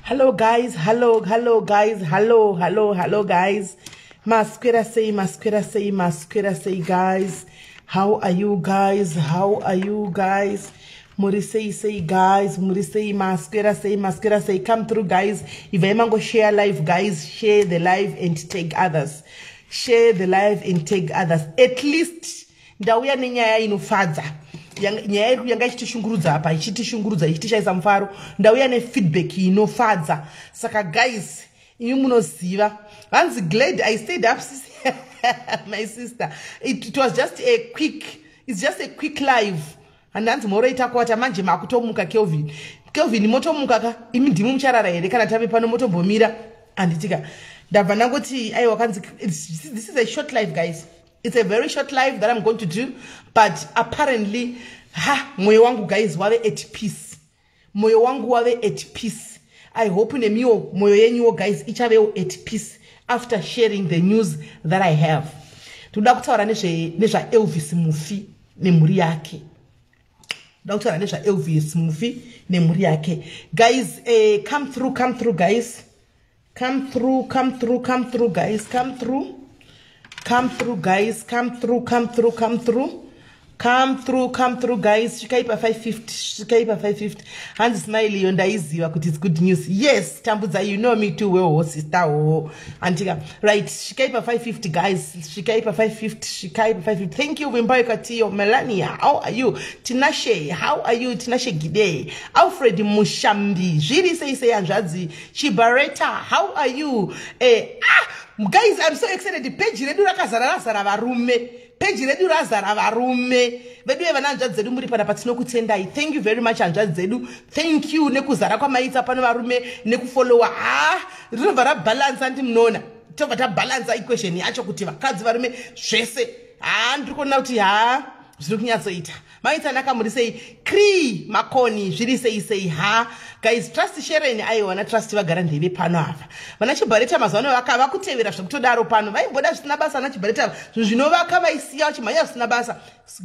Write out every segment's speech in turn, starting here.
Hello guys, hello, hello guys, hello, hello, hello guys. Maswera sei, maswera sei, maswera sei guys. How are you guys? How are you guys? Muri sei sei guys, muri sei, maswera sei, maswera sei. Come through guys. If I share live guys, share the live and take others. Share the live and take others. At least ndauya nenyaya inofadza, nyaya yanga ichitishungurudza apa, ichitishungurudza, ichitishaisa mufaro. Ndauya nefeedback inofadza. Saka guys, imi munoziva, hanzi glad I stayed up, my sister. It was just a quick, it's just a quick live. Handanzi moroita kwata manje makutomuka. Kelvin, Kelvin, motomuka ka imi? Ndimi mucharara here kana tave pano? Motombomira, handitika? Ndabva ndangoti aiwa, kanzi this is a short live guys. It's a very short live that I'm going to do, but apparently, ha, mwoyo wangu guys wave at peace. Mwoyo wangu wave at peace. I hope nemiwo mwoyo yenyuwo guys ichavewo at peace after sharing the news that I have. Tinoda kutaura nezvaElvis mufi nemhuri yake. Toda kutaura nezvaElvis mufi nemhuri yake guys. Come through, come through guys, come through, come through, come through guys, come through, come through guys, come through, come through, come through, come through, come through guys. Svikai pa550, svikai pa550. Hanzi smile iyo ndaiziva kuti it's good news. Yes, Tambudza, you know me too well, sister. O andika right. Svikai pa550 guys, svikai pa550, svikai pa550. Thank you, Vimbai Katiyo. Melania, how are you? Tinashe, how are you? Tinashe Gide, Alfred Mushambi, zviri sei sei hanzvadzi? Chibareta, how are you? Ah guys, I'm so excited. Peji redu rakazara, razara varume. Peji redu razara varume vedu. Vevana hanzvadzi dzedu muri pana patinokutendai. Thank you very much, hanzvadzi dzedu. Thank you nekuzara kwamaita pano varume, nekufollowa. Ha, rinobva rabhalansa ndi munoona, tobva tabhalansa equation yacho kuti vakadzi, varume, zvese. Ha, ndiri kuona kuti ha, zviri kunyatsoita. Maitanaka, muri sei? Cri Makoni, zviri sei sei? Ha guys, Trust Sharon, aiwa, naTrust vagara ndeve pano ava. Vana Chibhareta mazuva ano vakutevera zvekutodaro pano. Vaimboda zvisina basa vana Chibhareta, zvinhu zvinovaka vaisiya vachimhanya zvisina basa.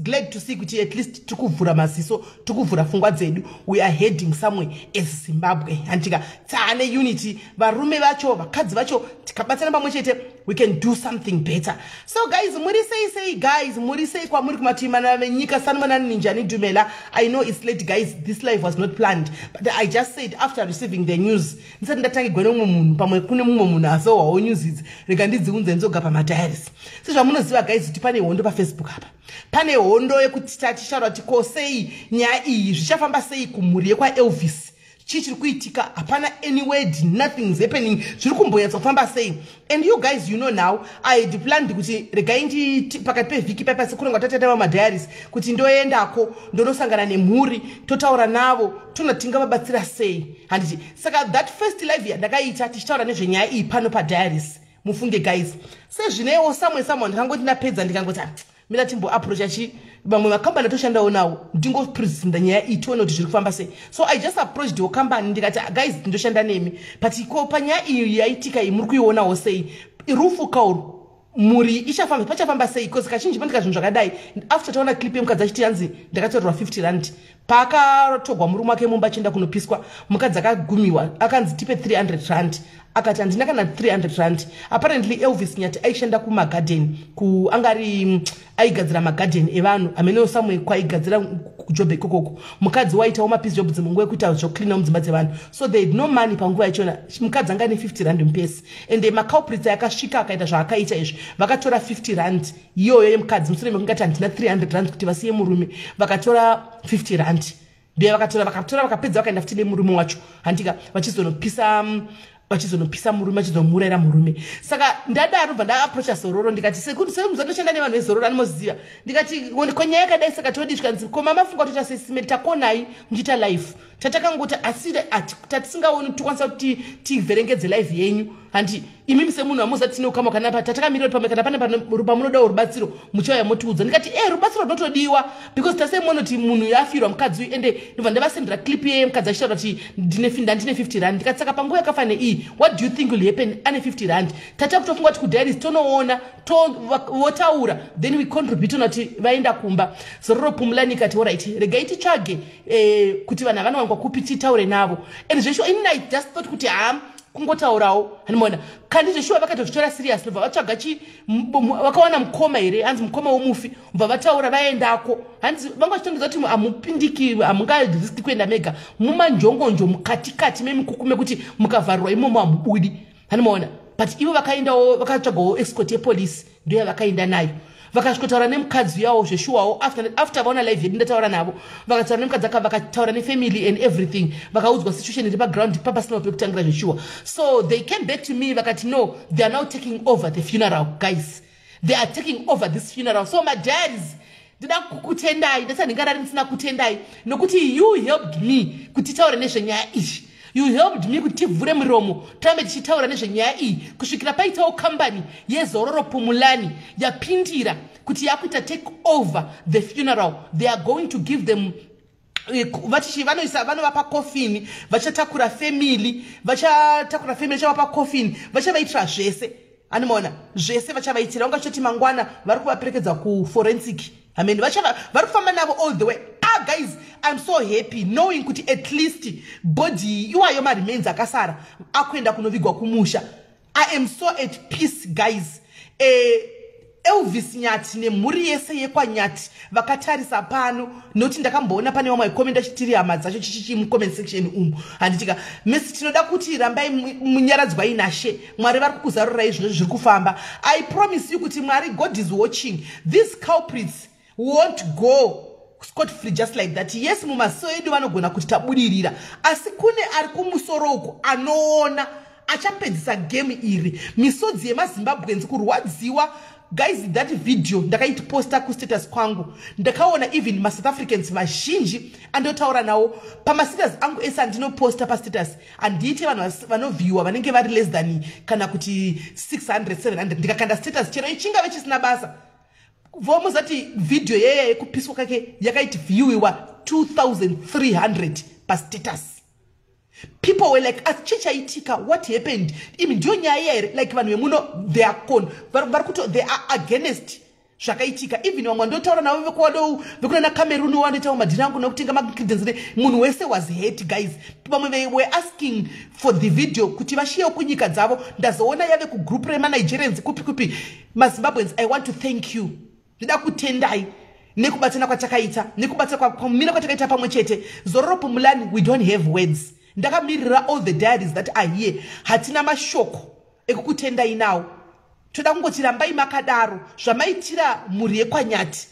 Glad to see kuti at least tikuvhura maziso, tikuvhura pfungwa dzedu. We are heading somewhere as Zimbabwe, handika? Taane unity, varume vacho, vakadzi vacho, tikabatsana pamwe chete, we can do something better. So guys, muri sei sei guys? Muri sei kwamuri kumatimana venyika? Sanibonani, ninjani? Dumela. I know it's late guys. This live was not planned, but I just said after receiving the news, ndisati ndatangigwa nemumwe munhu, pamwe kune mumwe munhu asohwawo news idzi, rega ndidziunze ndzoga pamadiaries. Sezvamunoziva guys kuti pane hondo paFacebook apa, pane hondo yekuti tatichaura kuti ko sei nyaya iyi, zvichafamba sei kumhuri yekwaElvis? Chii chiri kuitika? Hapana any word, nothing is happening. Zviri kumbonyatsofamba sei? And you guys, you know now I had planned kuti regai nditi pakati pevhiki paipa sekurongwa tataita madiaries kuti ndoendako, ndonosangana nemhuri, totaura navo, tona tingavabatsira sei, handiti? Saka that first live yandakaita tichitaura nezvenyaya iyi pano padiaries, mufunge guys, sezvinewo samwe samwe ndikangoti ndapedza, ndikangoti, ah, mira timboapproacha chi vamwe makambani atoshandawo nawo, ndingopresenta nyaya iyi, tione kuti zviri kufamba sei. So I just approached wo kambani, ndikati, guys, ndinoshanda nemi, but ko panyaya iyi yaitika iyi muri kuionawo sei? Rufu kauru, mhuri ichafamba, pachafamba sei? Because kazhinji pandika zvinhu zvakadai, after taona clip yemukadzi achiti yanzi ndakatorerwa 50 rand, paakatogwa murume wake mumba achienda kunopiswa, mukadzi akagumiwa, akanzi tipe 300 rand, akati handina kana 300 rand. Apparently Elvis Nyati aishanda kumagadheni, angari aigadzira magadheni evanhu, amenewo samwe kwaigadzira kuJoburg ikokoko. Mukadzi waitawo mapiece job dzimwe nguva yekuita zvokucleana mudzimba dzevanhu. So they had no money panguva yachona. Mukadzi anga ane 50 rand mupesi, and maculprits akasvika akaita zvaakaita izvi, vakatora 50 rand iyoyo yemukadzi mushure mekungati handina 300 rand kuti vasiye murume. Vakatora 50 rand ndiyo vakatora, vakatora, vakapedza, vakaenda futi nemurume wacho, handika? Vachizonopisa murume, vachizomurayira murume. Saka ndadaro, bva ndaapproacha Zororo, ndikati semuzandoshanda nevanhu veZororo animoziva, ndikati konyaya yakadai saka todi. Zvikanzi, koma mafunga kutoita sesimeri takonai muchiita live, tatakangoti asi tatisingaoni tikwanisa kuti tivherengedze live yenyu. Handi imimi semunhu amuzati tine ukama kana tatakamirira kuti pamwe kana pane pamunodawo rubatsiro, muchauya motiudza. Ndikati, "E, rubatsiro runotodiwa," because tasemuona kuti munhu yafirwa mukadzi uyu. Ende ndobva ndavasendera clip yeye mukadzi achitaura kuti ndandine 50 rand. Ndikati, "Saka panguva yakafanira iyi, what do you think will happen ane 50 rand?" Tata kutofunga kuti kudiaries tonoona votaura, then we contribute ona kuti vaenda kumba. Zororo Pumulani ikati, "Alright, regai titsvage kuti vanhu havanowanikwa kupi, titaure navo." And zveshuwa, inini I just thought kuti ha, kungotaurawo, hanimona kandi. Zveshuwa vakatozvitora serious. Ndobva vatsvaga chi vakawana mukoma here, hanzi mukoma womufi. Bva vataura, vaendako. Hanzi vanga vachitondedza kuti hamupindiki, hamungariski kuenda mega mumanjongonjo mukatikati memikuku, mekuti mukavharirwa imomo hamubudi, hanimaona. But ivo vakaendawo, vakatsvagawo escort yepolisi, ndo yavakaenda nayo. Vakasvikotaura nemukadzi uyawo. Zveshuwawo, after vaona live yedu, ndataura navo, vakataura nemukadzi aka, vakataura nefamily and everything. Vakaudzwa situation iri paground, papasinawo pekutangira zveshuwa. So they came back to me, vakati, "No, they are now taking over the funeral." Guys, they are taking over this funeral. So madiaries, ndida kukutendai. Ndati handingarari ndisina kutendai, nokuti you helped me kuti titaure nezvenyaya iyi. You helped me kuti tivhure miromo, tirambe tichitaura nezvenyaya iyi kusvikira paitawo kambani yeZororo Pumulani yapindira kuti yakuita take over the funeral. They are going to give them vatichi vanoisa, vanovapa kofini, vachatakura family, vachatakura family, vachavapa kofini, vachavaitira zvese, animaona, zvese vachavaitira. Vangachoti mangwana vari kuvaperekedza kuforensic amen, vari kufamba navo all the way. Ah guys, I'm so happy knowing kuti at least body iwayo, maremains akasara, akuenda kunovigwa kumusha. I am so at peace, guys. Elvis Nyati nemhuri yese yekwaNyati vakatarisa pano, nokuti ndakamboona pane vamwe vaikomenda chitiri hama dzacho chichichi mucomment section umu, handitika mesi. Tinoda kuti rambai munyaradzwai nashe. Mwari vari kukuzarurai zvino zviri kufamba. I promise you kuti Mwari, God is watching. These culprits won't go scot free just like that. Yes, mumaso edu vanogona kuti tabudirira, asi kune ari kumusoro uku anoona, achapedzisa game iri. Misodzi yemaZimbabweans, kurwadziwa. Guys, that video ndakaitiposta kustatus kwangu, ndakaona even maSouth Africans vazhinji andotaura nawo pamastatus angu ese andinoposta pastatus. Handiite vanhu vanovhiewa vanenge vari less than kana kuti 600, 700. Ndikakanda status chero ichingave chisina basa, vomuzati vhidhiyo yeye yekupiswa kake yakaiti viewiwa 2300 pastatus. People were like, "Asi chichaitika? What happened? Imi ndiyo nyaya here?" Like vanhu vemuno, they are con vari kuto they are against zvakaitika. Even vamwe vandotaura navo vekuwado vekunana Cameroon, wandoitawo madhiri angu nekutenga macredence, munhu wese was hurt, guys. Vamwe were asking for the video kuti vashiyewo kunyika dzavo. Ndazoona yave kugroup remaNigerians, kupi kupi. MaZimbabweans, I want to thank you. Ndida kutendai nekubatsana kwatakaita, nekubatsa kumira kwatakaita pamwe chete. Zororo Pumulani, we don't have words. Ndakamirira all the diaries that are here. Hatina mashoko ekukutendai nawo. Toda kungoti rambai makadaro zvamaitira mhuri yekwaNyati.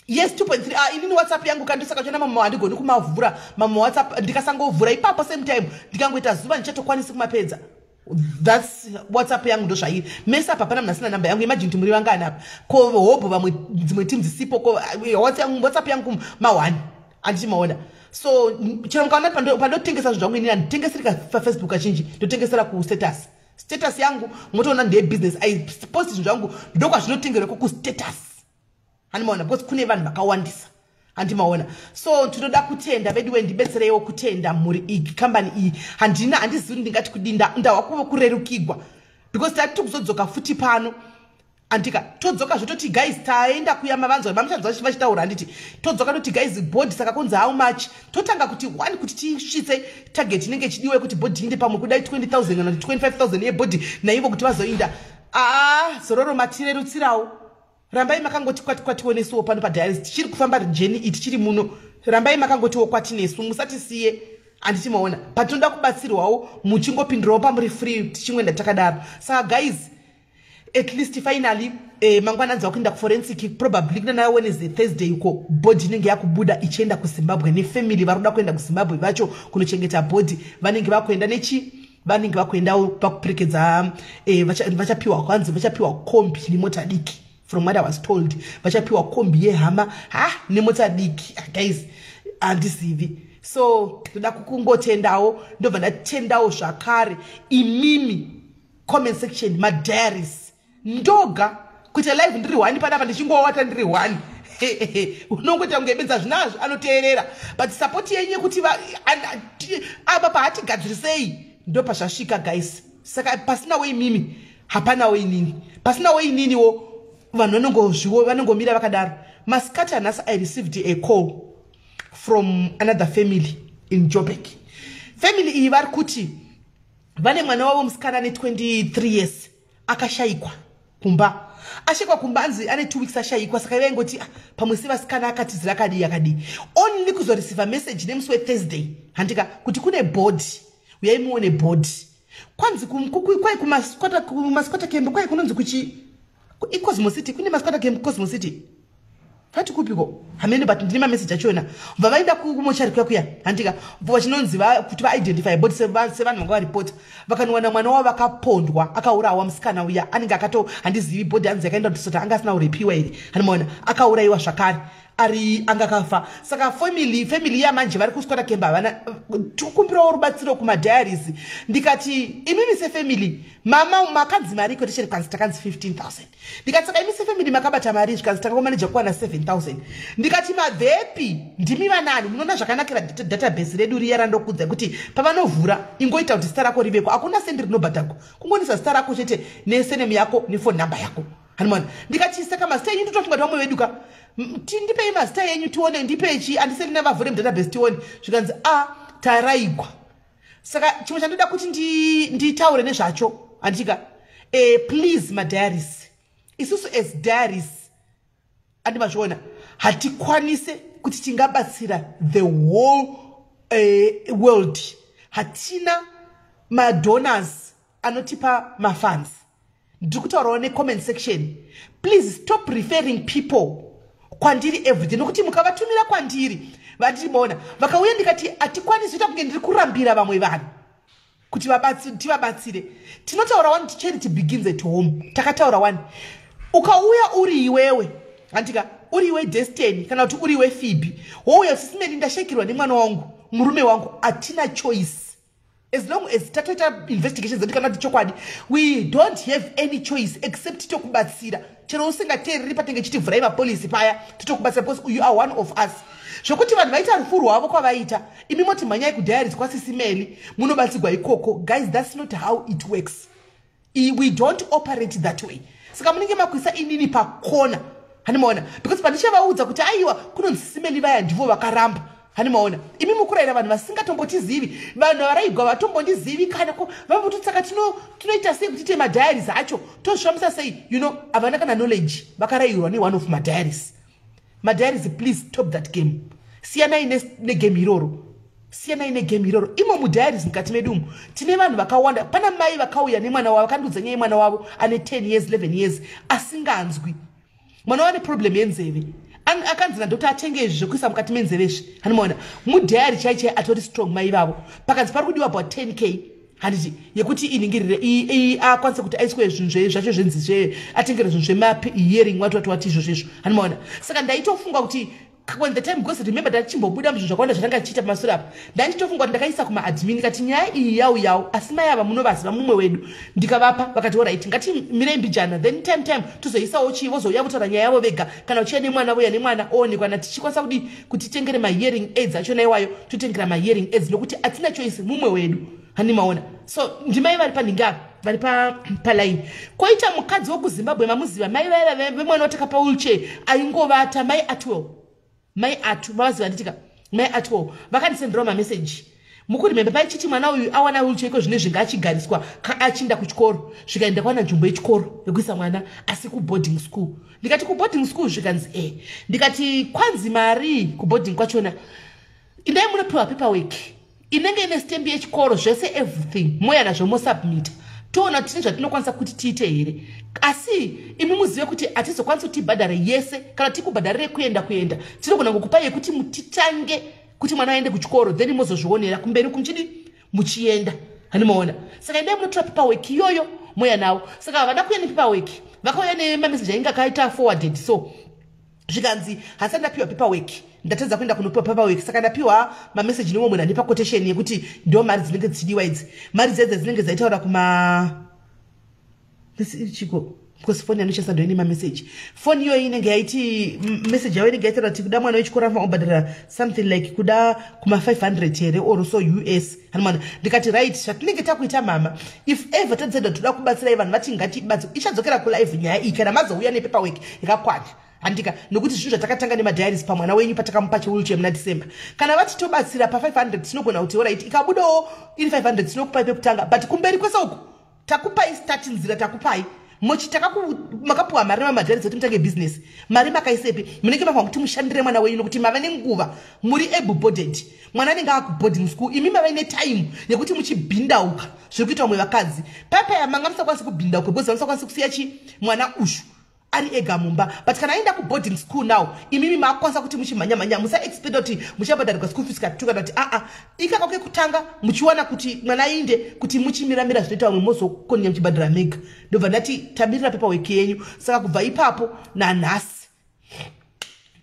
Yes, 2.3. Ah, inini WhatsApp yangu kandosaka chona mamwe handigoni kumavhura mamwe WhatsApp. Ndikasangovhura ipapo same time, ndikangoita zuva ndichatokwanisi kumapedza. That's WhatsApp yangu, ndo zvairi. Mese apa hapana munhu asina namba yangu. Imagine kuti muri vangani apa? Ko hobho vamwe dzimwe timu dzisipo. Ko WhatsApp yangu ma1, handichimaona. So chero mukaona pandotengesa zvinhu zvangu, inini handitengeseri paFacebook kazhinji, ndotengesera kustatus. Status yangu motoona ndeyebusiness. I post zvinhu zvangu, ndokwazvinotengerwako kustatus, handimaona, because kune vanhu vakawandisa, handimaona. So tinoda kutenda veduwe. Ndibetsereiwo kutenda mhuri iyi, kambani iyi. Handina, handizivi ndingati kudii. Ndahwa kuve kurerukigwa because tati kuzodzoka futi pano, andika todzoka zvototi, "Guys, taenda kuya." Mavanzwa mamuchanzwa vachitaura, handiti? Todzoka toti, "Guys, body saka kunzi how much?" Totanga kuti one kuti tisvitse target inenge ichidiwa yekuti body inde pamwe kudai 20 000 kana kuti 25 000 yebody naivo kuti vazoinda. Aa, Zororo matirerutsirawo. Rambai makangoti kwati kwationesuwo pano padiaries. Tichiri kufamba journey iyi, tichiri muno. Rambai makangotiwo kwatinesu, musatisiye, handiti maona? Patinoda kubatsirwawo, muchingopindirawo pamuri free, tichingoenda takadaro. Saka guys, at least finally, mangwana anzi vakuenda kuforensic, probably kunana Wednesday, Thursday uko body inenge yakubuda ichienda kuZimbabwe nefamily. Vari kuda kuenda kuZimbabwe vacho kunochengeta body vanenge vakuenda nechi vanenge vakuendawo pakuperekedza. Vachapiwa, kwanzi vachapiwa kombi nemota diki. From what I was told, vachapiwa kombi yehama ha nemota diki. Ah, guys, handizivi. So ndoda kukungotendawo, ndobva ndatendawo zvakare imimi comment section, madiaries. Ndoga kuita live ndiri one panapa, ndichingowata ndiri one, unongoita kunge benza zvinazvo anoteerera, but support yenyu yekuti apa pahatigadzirisei ndo pazvasvika, guys. Saka pasinawo imimi hapanawo inini, pasinawo ininiwo vanhu vanongozviwo vanongomira vakadaro. Masikati anhasi I received a call from another family in Joburg. Family iyi vari kuti vane mwana wavo musikana ane 23 years akashayikwa kumba. Ashayikwa kumba, anzi ane 2 weeks ashayikwa. Saka ivaingoti, "Ah, pamwe sevasikana akatizira akadii akadii." Only kuzoreceiva message nemusi weThursday, handika, kuti kune body, uyai muone body. Kwanzi kwai kumasquatter camp, kwai kunonzi kuchi iCosmo City, kune masquatter camp Cosmo City, vati kupiko hamene, but ndine mameseji achona. Bva vaenda kumochari kuya kuya, handika, bva vachinonzi kuti vaidentify body sevanhu vanga varipota, vakanowana mwana wavo akapondwa, akaurawa. Musikana uya anenge akato, handizivi, body hanzi yakaenda kutisota anga asina kurepiwa here, handimaona, akaurayiwa zvakare, ari anga akafa. Saka family yamanje vari kusquatter camp, havana tikukumbirawo rubatsiro kumadiaries. Ndikati, "Imimi sefamily mama makanzi mari iko ticheri?" Kwanzi takanzi 15 000. Ndikati, "Saka imi sefamily makabata mari?" Zvikanzi tangomaneja kuwana 7000. Ndikati, "Mabvepi? Ndimi vanani?" Munoona zvakanakira database redu riya randokudza kuti pavanovhura ingoita kuti zita rako riveko, hakuna sendi rinobhadharwa, kungonisa zita rako chete nesurname yako nefone number yako, hanimona. Ndikati, "Saka mazita enyu ndotofunga kuti vamwe vedu ka, ndipei mazita enyu tione, ndipei chi andiseri navavhure mudatabase tione." Zvikanzi, "A, taraigwa." Saka chimwe chandoda kuti nditaure nezvacho, handitika, please madiaries, isusu as diaries, andimazviona, hatikwanise kuti tingabatsira the whole world. Hatina madonors anotipa mafunds. Ndiri kutaurawo necomment section, please stop referring people kwandiri everyday, nokuti mukavatumira kwandiri vandirimaona vakauya, ndikati hatikwanisi kuita kunge ndiri kurambira vamwe vanhu kuti tivabatsire. Tinotaura wani, charity begins at home. Takataura wani, ukauya uri iwewe, handika, uri iwe Destiny kana kuti uri iwe Fibi, wouya, "Sisimeni, ndashekirwa nemwana wangu, murume wangu," hatina choice. As long as tatoita investigation zedu kana kuti chokwadi, we don't have any choice except tokubatsira. Chero usingateereri patinge chiti vhurai mapolisi paya, totokubatsira because you are one of us. Zvokuti vanhu vaita rufu rwavo kwavaita, imi moti mhanyai kudiaries kwasisimeli munobatsirwa ikoko, guys, that's not how it works. We don't operate that way. Saka munenge makuisa inini pakona, handimaona, because pandichavaudza kuti aiwa, kunonzi Simeli vaya ndivo vakaramba, handimaona. Imi mukurayira vanhu vasingatombotizivi, vanhu varaigwa vatombondizivi kana vambototsaka tinoita sei kuti tiite madiaries acho, tozvifambisa sei? Havana kana knowledge, vakarayirwa neone of madiaries. Madiaries, please stop that game. Siyanai negame iroro, siyanai negame iroro. Imo mudiaries mukati medu umu tine vanhu vakawanda. Pana mai vakauya nemwana wavo, vakandiudza nyaya yemwana wavo ane 10 years, 11 years, asinganzwi. Mwana wavo ane problem yenzeve. Akanzi nadoctor atenge izvi zvekuisa mukati menzeve izvi, handimaona. Mudiary chai chai atori strong mai vavo. Pakanzi pari kudiwa about 10 K, handiti, yekuti iningirire akwanise kuti aiswe zvinhu zvacho zvenzi atengere zvinhu zvemahearing, wati wati wati izvo zvezvo, handimaona. Saka ndaitofunga kuti when the time goes, remember ndachimbobuda muzvinhu zvakawanda zvatanga tichiita pamasure apa, ndandichitofunga kuti ndakaisa kumaadmin kati nyaya iyi yau yau, asi mai ava munovaziva, mumwe wedu. Ndikavapa, vakati, "Alright, ngatimirei mbijana, then time time tozoisawo chii." Vozouya votaura nyaya yavo vega. Kana uchiya nemwana, voya nemwana oonekwa na tichikwanisa kudi kuti titengere mahearing aids achona iwayo, totengera mahearing aids, nokuti hatina choice, mumwe wedu, handimaona. So ndimai vari panhingi apa vari palaini. Koita mukadzi wokuZimbabwe, mamuziva, mai vaiva vemwana watakapa wheelchair aingovata, mai Atwell, mai Atu, mavaziva nditika, mai Atwell vakandisenderawo mameseji. Mukuremembe paichiti mwana uyu awana wheelchair iko zvine zvinga achigariswa achiinda kuchikoro, zvikaenda kwawana nzvimbo yechikoro yekuisa mwana asi kuboarding school. Ndikati, "Kuboarding school?" Zvikanzi, "E." Ndikati, "Kwanzi mari kuboarding kwachona, indai munopiwa paperwork inenge ine stamp yechikoro, zvese, everything, moya nazvo mosubmita, toona kuti tine zvatinokwanisa kuti tiite here. Asi imi muzive kuti hatizokwanisi kuti tibhadhare yese kana tikubhadharire kuenda kuenda, tinogona kukupai yekuti titange kuti mwana aende kuchikoro, then mozozvionera kumberi kumuchidi muchienda." Handimaona. Saka endai munotora paperwork iyoyo moya nawo. Saka havada kuuya nepaperwork, vakauya nemameseji ainge akaita forwarded. So zvikanzi, "Hasati ndapiwa paperwork." Ndatadza kuenda kunopiwa paperwork, saka ndapiwa mameseji nemumwe munhu andipa quotation yekuti ndo mari dzinenge dzichidiwa idzi. Mari dzedze dzinenge dzaitaura kuma chiko, because foni yanoshandisa ndoine mameseji. Foni iyoyi inenge yaiti meseji yavo inenge yaitaura kuti kuda mwana wechikoro anofanira kubhadhara something like kuda kuma 500 here or so US. Hanomana ndikati, "Right, zvatinenge takuita mama, if ever tadecida toda kubatsirai vanhu, vati ngatibatsi." Ichadzokera kulive nyaya iyi kana mazouya nepaperwork yakakwana, handika? Nokuti zvinhu zvatakatanga nemadiaries pamwana wenyu patakamupa chiwheelchair muna December, kana vati tobatsira pa500, tinogona kuti alright, ikabudawo iri 500 tinokupai pekutanga, but kumberi kwese uku takupai start, nzira takupai. Mochi makapuwa mari nemamadiaries kuti mutange bhizinesi, mari makaisepi? Munenge mafanira kuti mushandire mwana wenyu, nokuti mava nenguva muri able bodied. Mwana anenge akuboarding school, imi mava netime yekuti muchibhindauka zviri kuita vamwe vakadzi. Papaya manga musakwanisi kubhindauka because musakwanisi kusiya chi mwana ushu ari ega mumba, but kana aenda kuboarding school now, imimi maakwanisa kuti muchimhanya-mhanya. Musaexpecta kuti muchabhadharirwa school fees katuka, kana kuti aa ikaka kekutanga muchiwana kuti mwana ainde, kuti muchimiramira zvinoita vamwe, mozokonya muchibhadhara mega. Ndobva ndati tamirira paperwork yenyu. Saka kubva ipapo nanhasi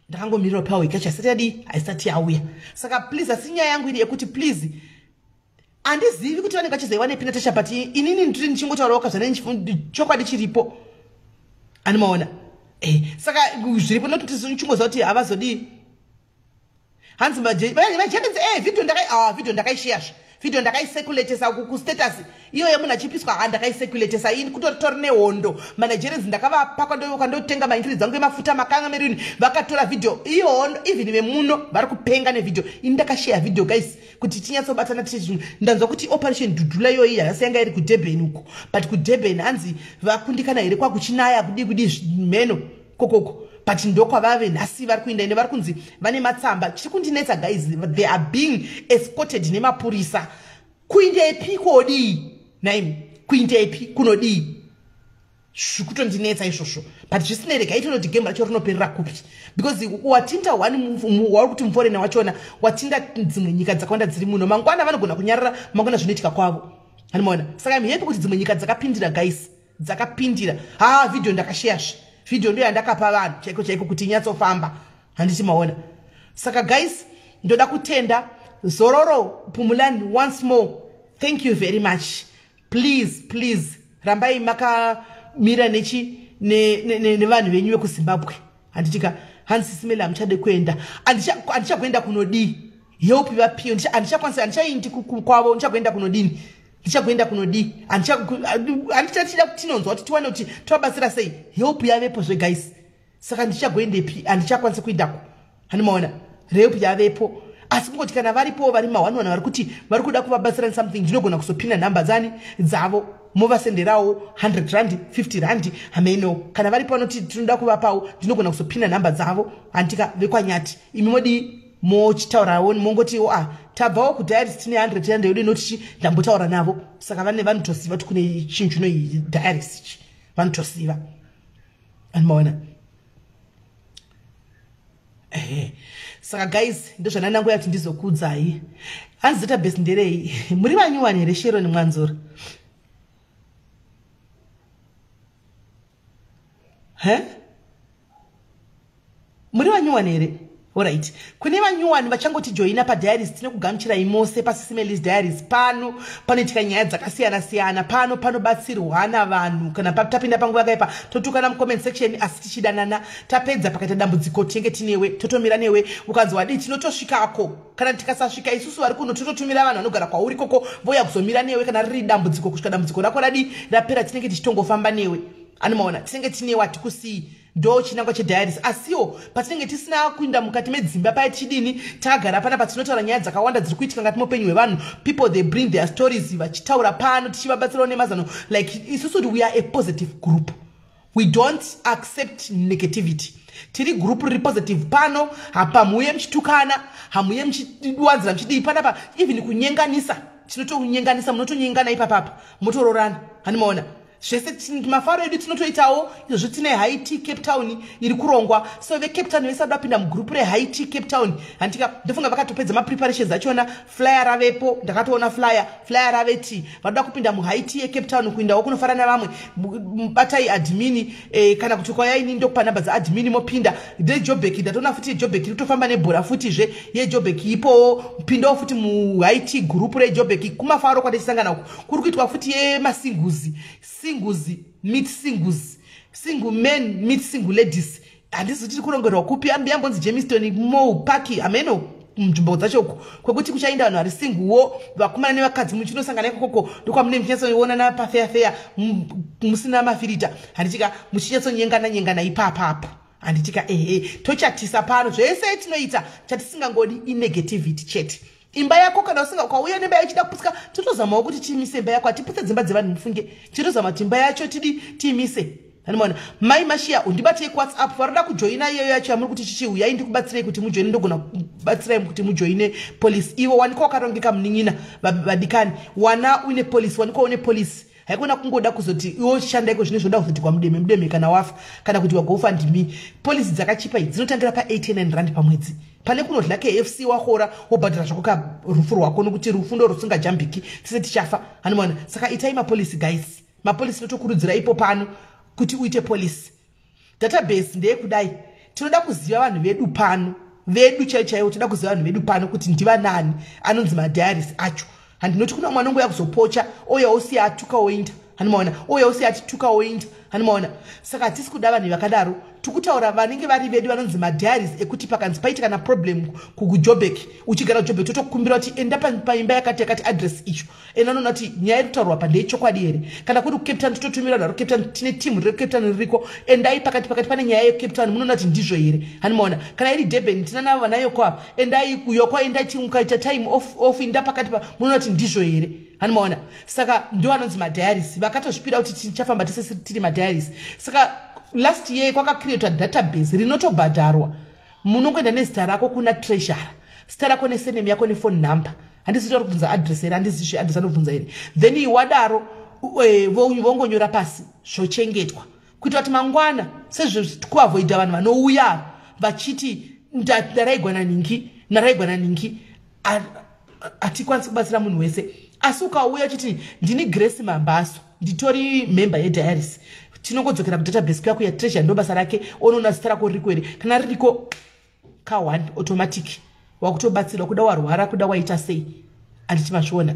ndakangomirira paperwork yacho, haisati yadii, haisati yauya. Saka please, asi nyaya yangu iri yekuti please, handizivi kuti vanenge vachizoiwa nepi Natasha, but inini ndiri ndichingotaurawo kazvane chokwadi chiripo, animaona? Saka zviripo nototi chingoziva kuti havazodii. Hanzi vajendenzi, video ndakai, ah, video ndakaisheyazve, video ndakaicirculatesa kustatus iyo yemunhu achipiswa. Ha, ndakaicirculatesa ini, kutoritori nehondo. MaNigerians ndakavapa kwandotenga maingredients angu emafuta makanga merini, vakatora video iyo. Hondo, even vemuno vari kupenga nevideo. Ini ndakasheya video, guys, kuti tinyatsobatana tiche zvinhu. Ndanzwa kuti Operation Dudula iyoyi hayasi yanga iri kuDurban uko, but kuDurban hanzi vakundikana here, kwakuchinaya kudii kudii mheno kokoko, but ndokwavave nhasi vari kuinda. Ende vari kunzi vane matsamba. Chiri kundinetsa, guys, they are being escorted nemapurisa. Kuindepi kodii naimi? Kuindepi kunodii? Zvikutondinetsa izvozvo, but zvisinei, regai tonoti game racho rinoperera kupi, because watinda one wauri kuti muforeigner wachona watinda dzimwe nyika dzakawanda dziri muno. Mangwana vanogona kunyarara, mangwana zvinoitika kwavo, anomaona? Saka I'm happy kuti dzimwe nyika dzakapindira, guys, dzakapindira. Ha, video ndakasheyazve, video ndo yandakapa vanhu chaiko chaiko kuti inyatsofamba, handiti maona? Saka guys, ndoda kutenda Zororo Pumulani once more. Thank you very much. Please, please, rambai makamira nechi nevanhu venyu vekuZimbabwe, handitika? Hanzi sisimele hamuchade kuenda. Handichagoenda kunodii? Help vapiyo, handichakwanisa, handichaindi kwavo. Ndichagoenda kunodini? Ndichagoenda kunodii? Handichachida kuti tinonzwa kuti tiwane kuti tovabatsira sei. Help yavepo zveguys, saka ndichagoendepi? Handichakwanisi kuindako, handimaona? Help yavepo, asi kungoti kana varipo vari mahwanwana vari kuti vari kuda kuvabatsira something, ndinogona kuzopina nhamba dzani dzavo, movasenderawo 100 rand, 50 rand, hameno. Kana varipo vanoti tinoda kuvapawo, ndinogona kuzopina nhamba dzavo, handika? Vekwanyati, imi modii? Mochitaurawo, mongotiwo, "A, tabvawo kudiaries, tine 100 rand yedu inotichi." Ndambotaura navo, saka vane vanotosiva kuti kune chinhu chinoi diaries ichi, vanotosiva, anomaona? Ehe, saka guys, ndozvandanangoya kuti ndizokuudzai. Hanzi database nderei? Muri vanyuwani here, Sharon Mwanzura? He, muri vanyuwani here? Alright, kune vanyuwani vachangotijoina padiaries, tine kugamuchirai mose paSisimelis Diaries. Pano panoitika nyaya dzakasiyana-siyana, pano panobatsirwana vanhu. Kana tapinda panguva yakaipa, totukana mucomment section, asi tichidanana. Tapedza, pakaita dambudziko, tinenge tinewe, totomira newe. Ukanzi wadii, tinotosvikako. Kana tikasasvika isusu vari kuno, tototumira vanhu vanogara kwauri koko, voya kuzomira newe kana riri dambudziko, kusvika dambudziko rako radi rapera. Tinenge tichitongofamba newe, anomaona? Tinenge tinewe, hatikusii. Ndo chinangwa chediaries. Asiwo patinenge tisina kuinda mukati medzimba paya, tichidini, takagara panapa, tinotaura nyaya dzakawanda dziri kuitika ngati muupenyu hwevanhu. People, they bring their stories, vachitaura pano, tichivabatsirawo nemazano. Like isusu, we are a positive group, we don't accept negativity. Tiri group riri positive pano. Hapamuye muchitukana, hamuye muchiwanzira, muchidii panapa. Even kunyenganisa, tinotonyenganisa, munotonyengana ipapapa, motororana, hanimaona? Zvese mafaro edu tinotoitawo izvozvo. Tine High Tea Cape Town iri kurongwa, so veCape Town vesada vapinda mugurupu reHigh Tea Cape Town, handika? Ndofunga vakatopedza mapreparations achona. Flyer ravepo, ndakatoona flyer. Flyer raveti vanoda kupinda muHigh Tea yeCape Town, kuindawo kunofara navamwe, batai admin kana kuti kwayaini, ndokupa namba dzaadmin, mopinda. NdeJobek, ndatoona futi yeJobek iri kutofamba nebhora futizve. YeJobek ipowo, pindawo futi muHigh Tea gurupu reJobek. Kumafaro kwatichisangana uku kuri kuitwa futi yemasingles, singles meet singles, single men meet single ladies. Handizi tiri kurongerwa kupi, yambonzi Germiston Mall Park, hameno nzvimbo dzacho uku, kwekuti kuchainda vanhu vari singlewo, vakomana nevakadzi, muchinosangana ikokoko. Ndokwamune muchinyatsoonana pafeya feya, musina mafilter, handitika? Muchinyatsonyengana nyengana ipapapo, handitika? Ehe, tochatisa pano zvese tinoita. Chatisingangodi inegativity chete. Imba yako kana usinga, ukauya nemba yacho ichida kuputsika, totozamawo kuti tiimise imba yako. Hatiputse dzimba dzevanhu, mufunge. Totozama kuti imba yacho tidi tiimise. Anomaona mai Mashiya, undibatei kuWhatsApp. Varoda kujoina iyoyo yacho yamuri kuti chichi, uyai ndikubatsirei kuti mujoine. Ndogona kubatsirai kuti mujoine policy. Iwo wanikwa wakarongeka, munin'ina, vadikani. Wana uine policy, wanikwa une policy. Haikona kungoda kuzoti iwo shandaiko zvine zvoda kuzoti kwamudeme mudeme kana wafa kana kuti waGoFundMe. Policy dzakachipa idzi dzinotangira pa89 rand pamwedzi. Pane kunodya KFC wahora, wobhadhara zvako karufu rwako, nokuti rufu ndo rusingajambiki, tise tichafa, hanomaona? Saka itai mapolicy, guys. Mapolicy totokurudzira ipo pano kuti uite policy. Database ndeyekudai, tinoda kuziva vanhu vedu pano, vedu chaivo chaivo. Toda kuziva vanhu vedu pano kuti ndivanani, anonzi madiaries acho. Handinoti kuna mwana ongoya kuzopocha, ouya osiya atuka oinda, hanimaona? Ouya osiya atituka oinda, hanimaona? Saka hatisi kuda vanhu vakadaro. Tikutaura vanenge vari vedu, vanonzi madiaries, ekuti pakanzi paita kana problem kuJobek, uchigara kuJobek, totokumbira kuti enda paimba yakati yakati, address icho, enda unoona kuti nyaya iri kutaurwa pa ndeyechokwadi here. Kana kuri kuCape Town, tototumira vanhu vari kuCape Town. Tine timu riri kuCape Town ririko. Endai pakati pakati, pane nyaya yeCape Town, munoona kuti ndizvo here, hanimaona? Kana iri Durban, tina navo vanayoko apa. Endai kuyoko, endai, mukaita time off, off, inda pakati pa, munoona kuti ndizvo here, hanimaona? Saka ndo anonzi madiaries, vakatozvipira kuti tichafamba tese tiri madiaries. Saka last year kwakacreatwa database rinotobhadharwa. Munongoenda nezita rako kuna treasurer, zita rako nesurname yako nephone number. Handisi tori kubvunza address here? Handizizve address anobvunza here? Then wadaro vongonyora pasi, zvochengetwa kuitira kuti mangwana, sezvekuavoida vanhu vanouya vachiti ndaraigwa naningi, ndaraigwa naningi. Hatikwanisi kubatsira munhu wese, asi ukauya uchiti ndini Grace Mambaso, nditori member yediaries, tinongodzokera kudatabase kuya kuya. Treasurer ndo basa rake, onoona zita rako ririko here. Kana ririko ka1, automatic wakutobatsirwa, kuda warwara, kuda waita sei, handiti mazviona?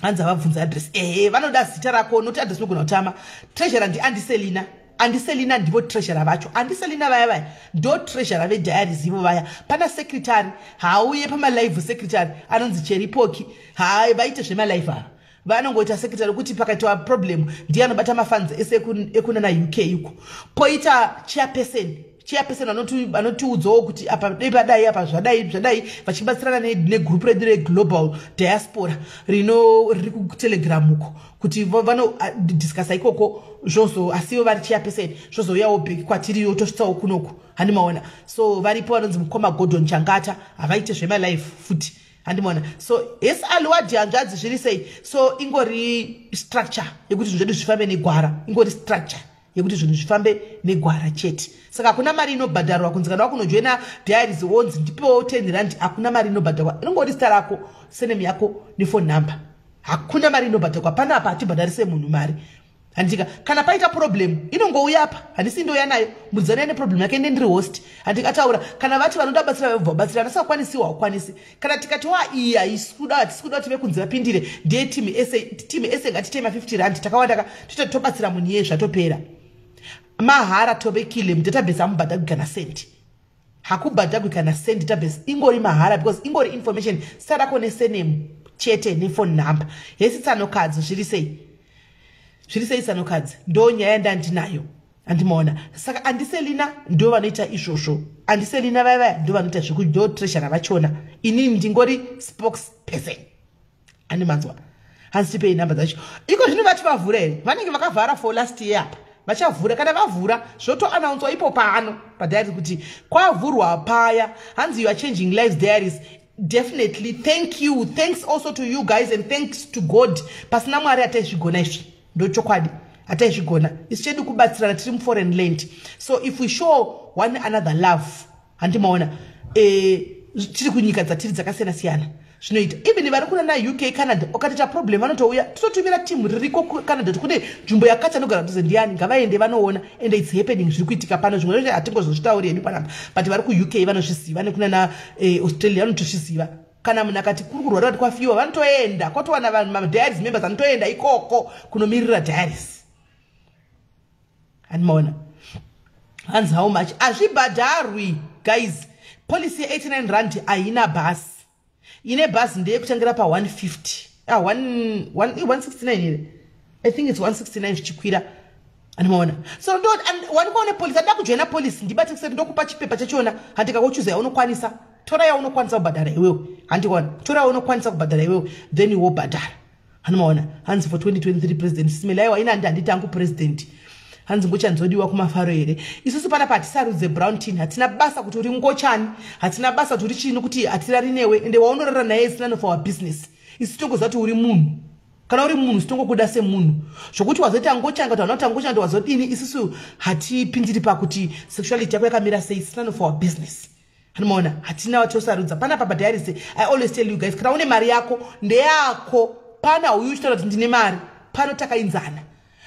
Hanzi avabvunza address. Ehe, vanoda zita rako, noti address inogona kutama. Treasurer ndiAndiselina. Andiselina ndivo treasurer vacho. Andiselina vaya vaya ndo treasurer vediaries ivo vaya. Pana secretary, haauye pamalive. Secretary anonzi Cheripoki, ha vaite zvemalive ava. Vanongoita secretary kuti pakaitwa problem ndiye anobata mafunds ese ekunana UK uko. Poita chairperson. Chairperson vanotiudzawo kuti apa dei padai, apa zvadai zvadai, vachibatsirana negurupu redu reGlobal Diaspora rino riri kuTelegram uko, kuti vanodiscussa ikoko zvozo. Asivo vari chairperson, zvozouyawo back kwatiriyo, tosvitsawo kunoku, handimaona? So varipo vanonzi mukoma Gordon Changata, havaite zvemalive futi, handimaona? So yes, aliwadi hanzvadzi, zviri sei? So ingori structure yekuti zvinhu zvedu zvifambe negwara, ingori structure yekuti zvinhu zvifambe negwara chete. Saka hakuna mari inobhadharwa kunzi kana wakunojoina diaries wonzi ndipewo 10 rand. Hakuna mari inobhadharwa. Inongori zita rako, surname yako nephone number. Hakuna mari inobhadharwa panapa. Hatibhadharise munhu mari, handika? Kana paita problem inongouya apa, handisi ndouya nayo. Mudzana neproblem yake, ende ndiri host, handikataura. Kana vati vanoda batsira, vabva vabatsira. Vasingakwanisiwo, haukwanisi. Kana tikati wa iyi haisi kuda, hatisi kuda kuti vekunzi vapindire, ndeye timu ese. Timu ese ngatitema 50 rand, takawanda, tobatsira munhu iye, zvatopera, mahara. Tobekile, mudatabase hamubhadhagwi kana sendi, hakubhadhagwi kana sendi. Database ingori mahara because ingori information, zita rako nesurname chete nephone number. Hesi tsanokadzi, zviri sei? Zviri sei, tsanokadzi? Ndo nyaya yandandinayo, handimaona? Saka andiselina ndo vanoita izvozvo. Andiselina vaya vaya ndo vanoita zveku, ndo treasurer vachona. Inini ndingori spokesperson, handimanzwa? Hanzi tipei nhamba dzacho. Iko zvino vati vavhura here? Vanenge vakavhara for last year apa vachavhura. Kana vavhura, zvotoannounswa ipo pano padiary kuti kwavhurwa paya. Hanzi you are changing lives, diaries. Definitely, thank you. Thanks also to you guys and thanks to God. Pasina Mwari hataizvigona izvi. Ndochokwadi, hataizvigona isu. Chedu kubatsirana tiri muforeign land. So if we show one another love, handimaona, tiri kunyika dzatiri dzakasiyana siyana, zvinoita. Even vari kuna naUK, Canada, ukatoita problem vanotouya. Tototumira timu ririko kuCanada kuti kune nzvimbo yakati anogara kutoze ndiani, ngavaende vanoona. And it's happening, zviri kuitika pano. Zvimwe zvacho hatingozozvitauri hedu panapa, but vari kuUK vanozviziva, nekuna naAustralia vanotozviziva. Kana munhu akati kuri kurwara, kuti kwafiwa, vanotoenda kwatowana vanhu, madiaries members anotoenda ikoko kunomirira diaries. Handimaona. Hanzi how much? Hazvibhadharwi, guys. Policy ye89 rand haina bhasi. Ine bhazi ndeyekutangira pa150, ah, 169 here? I think it's 169 zvichikwira. Andimaona. So wanikwa une policy, andida kujoina policy, ndibate kusati ndokupa chipepa chachona. Handikakochuza yaunokwanisa, tora yaunokwanisa kubhadhara iwewe. Handikuona, tora yaunokwanisa kubhadhara iwewe, then wobhadhara. Handimaona. Hanzi for 2023 president Simeli. Aiwa, ina handiti hangu president. Hanzi ngochanzodiwa kumafaro here? Isusu panapa hatisarudze brown tin. Hatina basa kuti uri ngochani, hatina basa kuti uri chini, kuti hatirari newe, ende waunorara naye is none of our business. Isu tongoziva kuti uri munhu. Kana uri munhu, sitongokuda semunhu. Zvokuti wazoita ngochani, kuti hauna kuita ngochani, kuti wazodini, isusu hatipindiri pakuti sexuality yako yakamira sei. It's none of our business. Hanomaona, hatina watosarudza panapa padiaries. I always tell you guys, kana une mari yako, ndeyako. Pana uyu uchitaura kuti ndine mari pano, takainzana.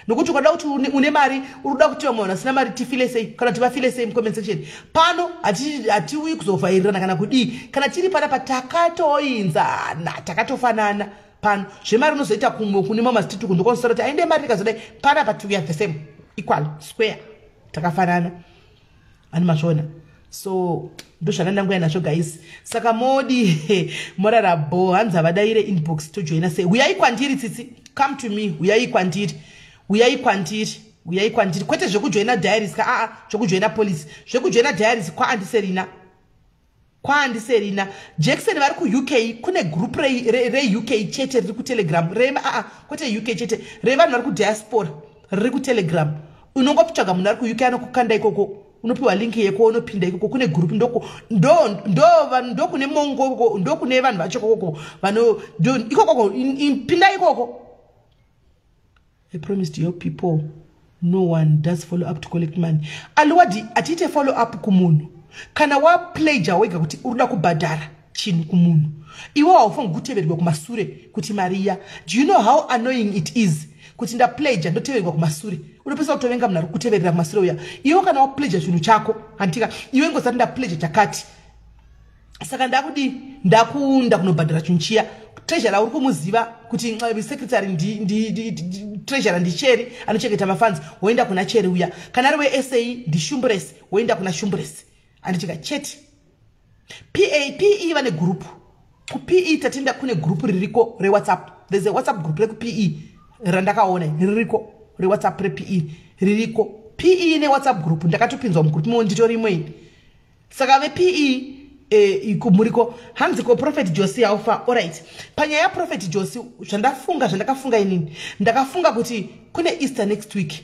Nokuti ukada kuti une mari, uri kuda kuti vamwe vanhu vasina mari tifile sei, kana kuti vafile sei mucomment section pano? Hatiuyi kuzovhairirana kana kudii. Kana tiri panapa takatoinzana, takatofanana pano. Zvemari unozoita kumwe kune mamwe mazitituku, ndokwanosara kuti ainde mari tikazodai. Panapa we are the same, equal, square, takafanana. Ani mazviona? So ndozvakandanguya nazvo, guys. Saka modi morara bo. Hanzi havadaire inbox, tojoina sei? Uyai kwandiri, tsitsi, come to me. Uyai kwandiri, uyai kwandiri, uyai kwandiri. Kwete zvekujoina diaries ka, aa, zvekujoina policy. Zvekujoina diaries kwaandiserina, kwaandiserina Jackson vari kuUK. Kune group reUK chete riri kuTelegram, aa, kwete UK chete, revanhu vari kudiaspora riri kuTelegram. Unongotsvaga munhu ari kuUK anokukanda ikoko, unopiwa link yeko, unopinda ikoko. Kune group, ndokune mongo, ndokune vanhu vacho ikokoko, ikokoko pinda ikoko. I promised your people no one does follow up to collect money. Aliwadi, hatiite follow up kumunhu. Kana wapledger wega kuti uri kuda kubhadhara chinhu kumunhu, iwe haufangi kuteverwa kumasure kuti mariya. Do you know how annoying it is kuti ndapledger, ndoteverwa kumasure? Unopesa kutovenga munhu ari kuteverera kumasure uya. Iwe kana wapledger chinhu chako, handitika, iwe ngozati ndapledger chakati, saka ndakudi ndakunda kunobhadhara chinhu chiya. Treasurer uri kumuziva kuti secretary, treasurer ndicheri anochengeta mafunds, woenda kuna cheri uya. Kana ari wesa, ndishumbures, woenda kuna shumbures. Handitika chete. Pa pe vane group kuPE, tatenda, kune group ririko reWhatsApp. There's a WhatsApp group rekuPE randakaona ririko, reWhatsApp rePE ririko. PE neWhatsApp group, ndakatopinzwa mugroup imo, nditorimo ini. Saka vePE muriko. Hanzi ko Prophet Josi haufa? Alright, panyaya yaProphet Josi, zvandafunga, zvandakafunga inini, ndakafunga kuti kune Easter next week.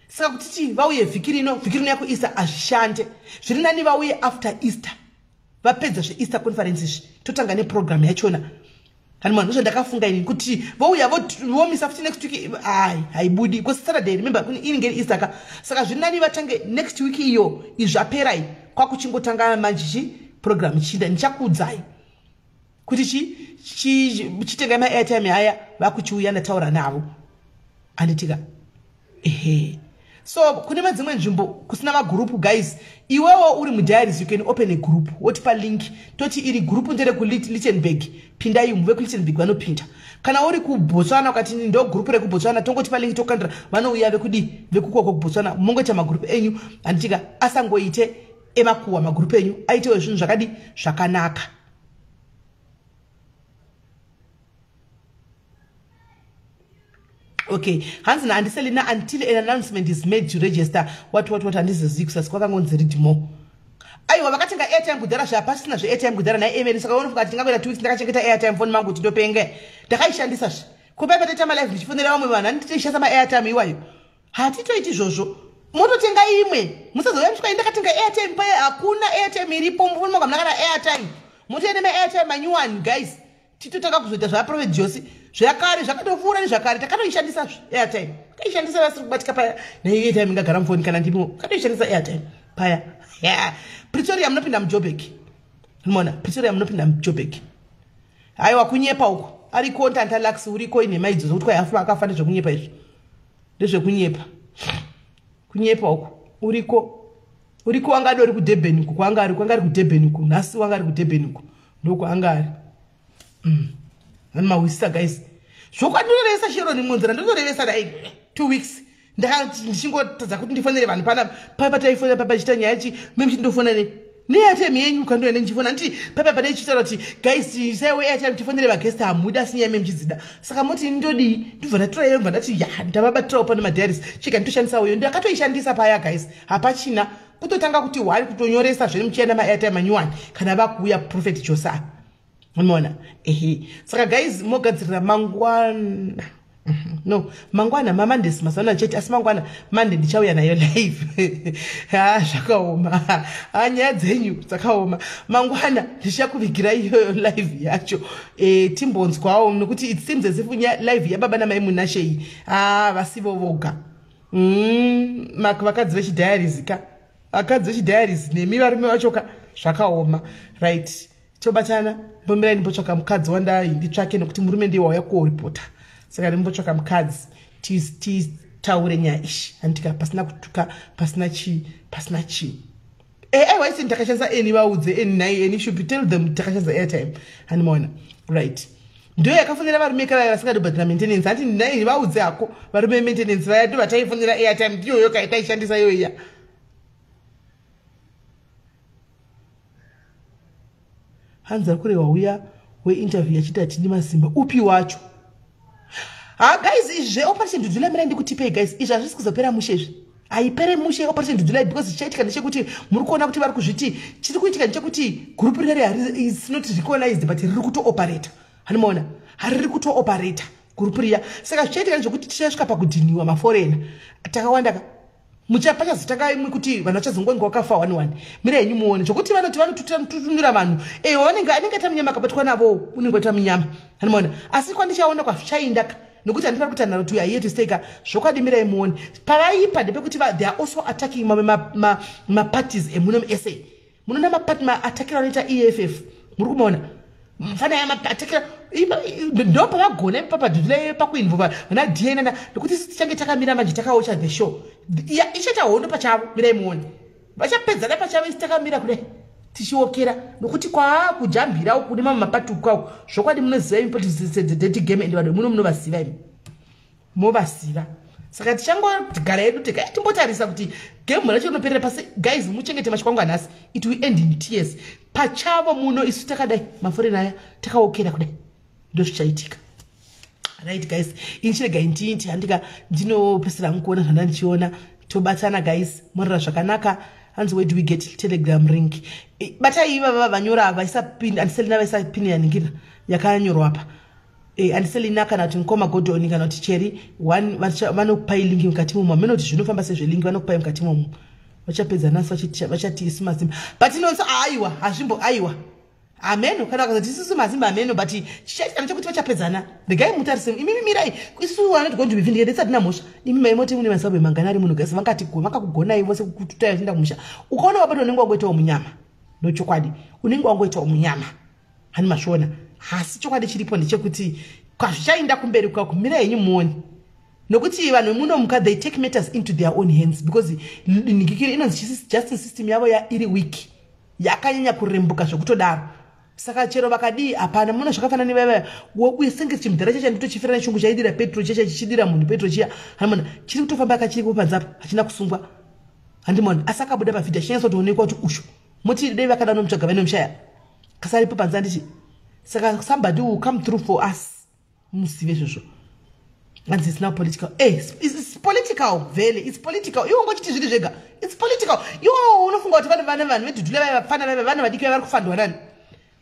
Saka kutiti vauye vhiki rino, vhiki rino yakuEaster, hazvishande. Zviri nani vauye after Easter, vapedza zveEaster conference izvi, totanga neprogram yachona. Hani ndozvo ndakafunga inini, kuti vouya vomisa futi next week, ai, haibudi, because Saturday, remember, inenge iri Easter ka. Saka zviri nani vatange next week iyo izvaperai, kwakuchingotanga manje chi program chinda. Ndichakuudzai kuti chitengai maairtime aya vakuchiuya, ndataura navo. Handitika, ehe. So kune madzimwe nzvimbo kusina magroup, guys, iwewo uri mudiaries, you can open a group, wotipa link, toti iri group nderekuLichtenburg, pindai umu. VekuLichtenburg vanopinda. Kana uri kuBotswana, ukati ndo group rekuBotswana, tongotipa link, tokandira, vanouya vekudi vekukoko kuBotswana. Mongoita magroup enyu, handitika? Asangoite emakuhwa magroup enyu, aitewo zvinhu zvakadi zvakanaka. Okay, hanzi naandiselina, until an announcement is made to register, what what what, handizizivi kusasi kwakangonzi read more. Aiwa, vakatenga airtime kudhara, zvapasina zveairtime kudhara naiemeni. Saka unofunga kuti ndingangoita 2 weeks ndakachengeta airtime foni mangu kuti ndopenge? Ndakaishandisa zve kupai pataita malive ndichifonera vamwe vanhu, handitoishandisa maairtime iwayo. Hatitoiti izvozvo. Mototenga imwe, musazouya musvika ndakatenga airtime paya. Hakuna airtime iripo mufoni mangu, hamuna kana airtime. Motoenda maairtime manyuwani, guys, titotanga kuzoita zvaProphet Josi. Zvakare zvakatopfuura nezvakare takatoishandisa airtime. Kaishandisa vasiri kubatika paya. Neairtime ingagara mufoni kana ndimo. Katoishandisa airtime paya. Yeah. Pretoria munopinda muJoburg. Mona Pretoria munopinda muJoburg. Aiwa kunyepa uko. Ariko Ntantalax uriko inhema idzodzo kuti kwai akafa ndezvekunyepa izvo. Ndezvekunyepa. Kunyepa uko. Uriko. Uriko wanga adori kuDurban uko kwanga ari kwanga ari kuDurban uko. Nhasi wanga ari kuDurban uko. Ndokwaanga ari. Ani mawisisa guys. Zvokwadi ndinotorevesa Sharon Munzira ndinotorevesa dai 2 weeks. Ndakati ndichingotadza kuti ndifonere vanhu pana papa taifonera papa chiita nyaya chi mimi chindofona ne neairtime yenyu kandoenda ndichifona nditi papa padaichitaura kuti guys isaiwo airtime tifonere vaguest hamuda asi nyaya memuchidzida saka moti ndodii ndobva ndatora iyo ndobva ndati ya ndavabatirawo pano madiaries chega nditoshandisawo iyo ndakatoishandisa paya guys hapachina kutotanga kuti wari kutonyoresa zvene muchienda maairtime manyuwani kana vakuuya Prophet Josiah unoona ehe saka guys mogadzirira mangwana no mangwana maMondays mazana chete asi mangwana Monday ndichauya nayo live ha zvakaoma ha nyaya dzenyu dzakaoma mangwana ndichakuvigira iyoyo live yacho timbonzwawo nekuti it seems as if live yababa namai Munashei ha vasivo voga vakadzi vechidiaries ka vakadzi vechidiaries nemi varume vacho ka zvakaoma right tobatana mbomirai ndimbotsvaka mukadzi wandai nditsvake nekuti murume ndiye wauya kuoripota saka ndimbotsvaka mukadzi titaure nyaya ishi handitika pasina kutuka pasina chii pasina chii aiwa isi ndakashandisa eni vaudze eni nai eni should tell them takashandisa airtime handimaona right ndo yakafonera varume kavaya vasingadi kubhadhara maintenance hanti nai vaudze hako varume maintenance vaya ndo vataifonera airtime ndiyoyo kaitaishandisa iyoiya hanzi ari kurehwa uya weinterview achiti hatidi masimba upi wacho ha guys izvi zveoperation Dudula mirai ndikutipei guys izvi hazvisi kuzopera mushe izvi haipere mushe Operation Dudula because chichaitika ndechekuti muri kuona kuti vari kuzviti chiri kuitika ndechekuti group rineri is not recognized but riri kutooperata hanimaona hariri kutooperata group riya saka zvichaitika ndezvekuti tichasvika pakudhiniwa maforeigner takawanda ka pachazotanga imwe kuti vanhu vachazongonge wakafa one one mira henyu muone zvokuti vanoti vanotutunura vanhu ewa vanenge anenge aita munyama akabatwa navo unenge waita munyama hanimaona asi kwandichaona kwazvichainda ka nokuti handifari kuti anhu kuti are to stay ka zvokwadi mirai muone pavaipa ndepekuti they are also attacking mamwe maparties emuno muSA munoona mapati maatakiro anoita EFF muri kumaona mfana yamaatakira ndo pavagona ipapadhudhula pakuinvolva vana dna nekuti isi tichange takamira manje takaocha the show ichaita hondo pachavo mirai muone vachapedzana pachavo isi takamira kudai tichiokera nokuti kwaakujambira uku kune mamwe mapati uku zvokwadi munoziva imi politics game and vanhu muno munovaziva imi movaziva saka tichangogara yedu tega timbotarisa kuti game racho rinoperera pasi guys muchengete mashoko anhasi it will end in tears pachavo muno isu takadai maforeigner aya takaokera kudai ndo zvichaitika right guys ini chiregai ndinti handika ndinopesera mukuona zvanda ndichiona tobatana guys morora zvakanaka hanzi where do we get Telegram link batai ivava vanyora vaisa pin andiselina vaisa pin yaningina yakanyorwa apa andiselina kana kuti mukoma Godoni kana kuti Cheri one vanokupai link mukati momo hamene kuti zvinofamba sezvelink vanokupai mukati momo vachapedza nasi vachati isu mazimba but inonso aiwa hazvimbo aiwa hameno kana vakazoti isusu mazimba hameno but chichaitika ndechekuti vachapedzana regai mutarise imimi mirai isusu vanoti going to be vindicated tisati mhosva imi maimoti mune mazimbabwe mangani ari munhu gasi vakakugonai vose kututai vachienda kumusha ukaona wabatwa unenge wangoitawo munyama ndochokwadi unenge wangoitawo munyama hani mazviona hasi chokwadi chiripo ndechekuti kwazvichaenda kumberi kwako mirai henyu muone nokuti vanhu vemunomuka they take matters into their own hands because nhikikiri inonzi justice system yavo iri weak yakanyanya kurembuka zvekutodaro saka chero vakadii hapana muna zvakafanana nevaiva uye senge chimudhara chacha nditochifira nechungu chaidira petro chiya chichidira munhu petro chiya hanimona chiri kutofamba kachiri kupanze apa hachina kusungwa handimona asi akabuda pavhidhio achinyatsotoonekwa kuti ushu muti dei vakada nomutsvaga vainomushaya kasaripo panze andichi saka somebody will come through for us muzive izvozvo and it's now political it's political vele it's political iwe ngochiti zviri zvega it's political iwe unofunga kuti vana vanhu veDudula vaya vapfana vaya vana vadiki vaya vari kufandwa nani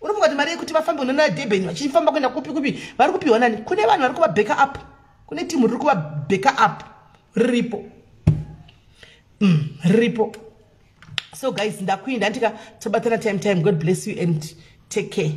unofunga kuti mari yekuti vafambe unona Durban vachifamba kuenda kupi kupi vari kupiwa nani kune vanhu vari kuvabacka up kune timu riri kuvabacka up riripo riripo so guys ndakuinda ndika tobatana time time god bless you and take care.